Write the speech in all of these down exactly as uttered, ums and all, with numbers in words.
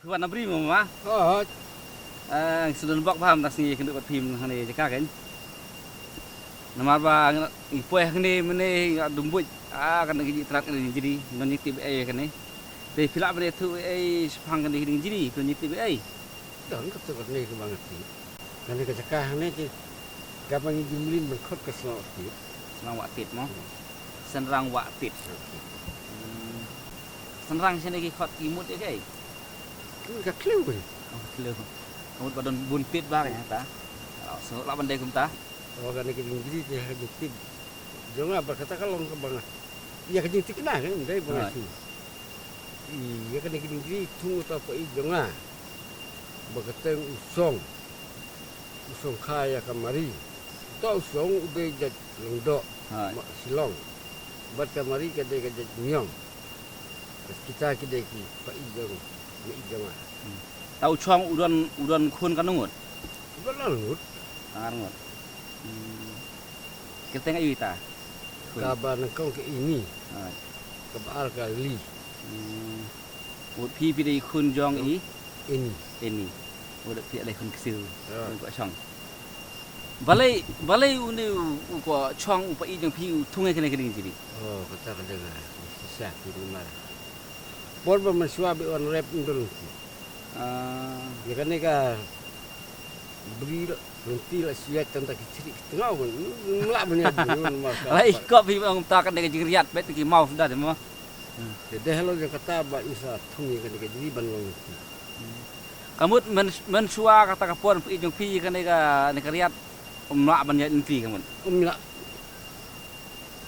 Wat na bri mo ma. Oh. Ah, sdang bok ba ham das ni kynduh bad phim hangne jaka kan. Namar ba ngi poi hangne mene nga dumbuj. Ah, kan ngi trat ngi jiri non ngi tip ei kan ni. Te phi lah ban ïathuh ei shaphang kane ka jingjiri, phi ngi tip ei. Don ka tu kane ka bang ati. Kane ka jaka hangne ki kaba ngi jumlin ban khot ka Synrang Wah Tit. Synrang Wah Tit mo? Hmm. Synrang Wah Tit. Hmm. Synrang shane ki khot ki mut ïa kaei? Ka khlem bun. Oh, khlem. Ka mut ba don bun tit ba ka ta. Oh, so lah ban dei kumta. Oh, kane ka jingjiri te ha ka jingtip jong nga ba kata ka long kaba nga ïa ka jingthikna ka ym dei ba nga shu. Ïa kane ka jingjiri thung uta u paid jong nga ba kyrteng u Song. U Song kha ïa ka Mari. Uta u Song u dei jait Lyngdoh, Shillong. Bad ka Mari ka dei ka jait Miong. Bad kita ki dei ki paid jong nga. Hmm. Ta u Chong u don, u don khun katno ngut? U don ar ngut. Ar ngut. Hmm. Kyrteng aïu ita? Kaba nyngkong ka Ini. Kaba ar ka Li. Hmm. Wat phi phi dei khun jong i? Ini. Ini. Wat phi dei khun ksiew. Ko Chong. Balei, balei une u ko Chong u paid jong phi u thung ïa kane ka jingjiri? Oh, kata ka dei nga shisha ki ni mar. Por ba mynshuwa ba wan rep ndul. Ah. Ïa kane ka bri lynti la shu ïaid tang da ki chri ki tngaw ban mla ban ïaid ban mar ka. Lai kop hi ong ta kane ka jingriat bet ki mau suda de mo. Te dei halor jong kata ba i sa thung ïa kane ka jingri ban long lynti. Ka mut mynshuwa kata ka por phi jong phi kane ka, ne ka riat um lah ban ïaid lynti ka mut. Um lah.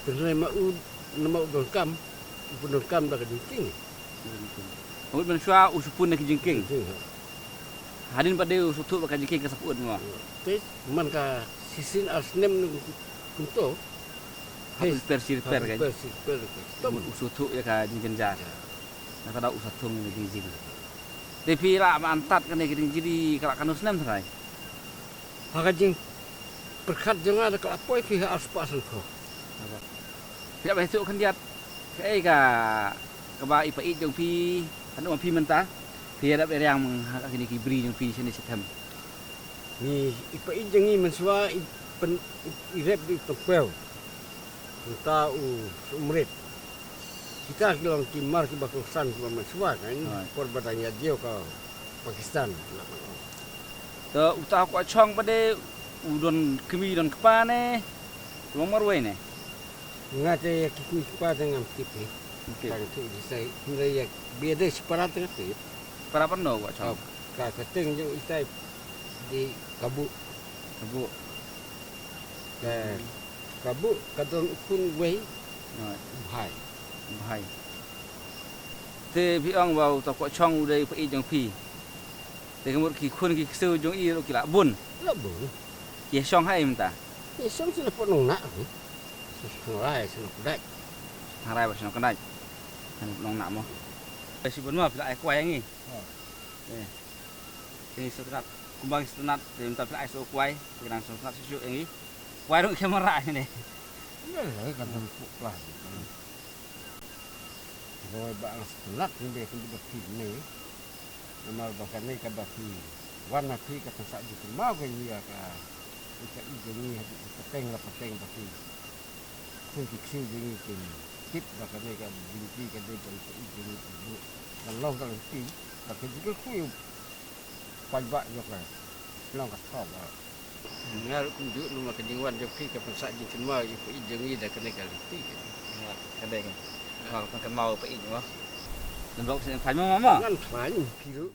Tynrai ma u, namar u donkam, u pyndonkam da ka jingkieng. Ka mut mynshuwa u shu pun da ka jingkieng. Jingkieng, ha. Hadien ba dei u sngewthuh ba ka jingkieng ka sa pyut mo. Te man ka shisien ar snem kumto. Ha pynper shi pynper kan. Ha pynper shi pynper kan. Ka mut u sngewthuh ïa ka jingjynjar. Ïa. Nangta da u sa thung ïa ka jingjiri. Te phi lah ban antad kane ka jingjiri ka la katno snem trai? Ha ka jingpyrkhat jong nga da ka la poi phi ha arspah sanphew. Phi ïa ba ïathuh khyndiat kaei ka, kaba i paid jong phi, haduh ma phi mynta phi ïa dap ïa riang ha kine ki bri jong phi shane shathem. Ngi i paid jong ngi mynshuwa i pyn, i rep da i tympiew. Mynta u Sumrit. Kita ki long ki mar kiba kongsan kiba mynshuwa kan. Por ba dang ïa diew ka Pakistan. To uta u Kwah Chong ba dei u don kmie don kpa ne? U long marwei ne? Nga te ïa ki kmie kpa te ngam tip hi. Tang tu di sai hynrei ïa ba dei shipara te nga tip. Para pano u Kwah Chong? Ka kyrteng jong itai dei Kabu. Kabu. Ka Kabu ka don u khun uwei. U Bhai. U Bhai. Te phi ong ba uta u Kwah Chong u dei u paid jong phi. Te ka mut ki khun ki ksiew jong i ruh ki la bun. La bun. Ki shong ha ei mynta? Ki shong sha Nongnah. Sha Nongrai sha Nongkdait. Sha Nongrai bad sha Nongkdait. Sha Nongnah mo. Shi bun mo phi la ai kwai ïa ngi. Ngi sngewtynnat kumba ngi sngewtynnat te mynta phi la ai sa u kwai, phi nang sngewtynnat shuh shuh ïa ngi. Kwai ruh ki mareh ne. Lei lei ka dang puk pla. Roi ba ang sngewtynnat ngi dei kum ba phi ne. Namar ba kane kaba phi wan na phi ka pynsah jingkynmaw ka ïa ka i ka i jong ngi ha ki pateng la pateng ba phi. Khun ki ksiew jong ngi kin tip ba kane ka lynti ka dei ba i ka i jong ngi ka buh. Ka long ka lynti ba ka jingkyrkhu ïa u paidbah jong ka long ka thaw ba. Nga ruh kumjuh namar ka jingwan jong phi ka pynsah jingkynmaw ïa i ka i jong ngi da kane ka lynti. Ka dei ka. Ka pynkynmaw ïa i jong ngi. Ngan khlaiñ mo mama. Ngan khlaiñ phi ruh.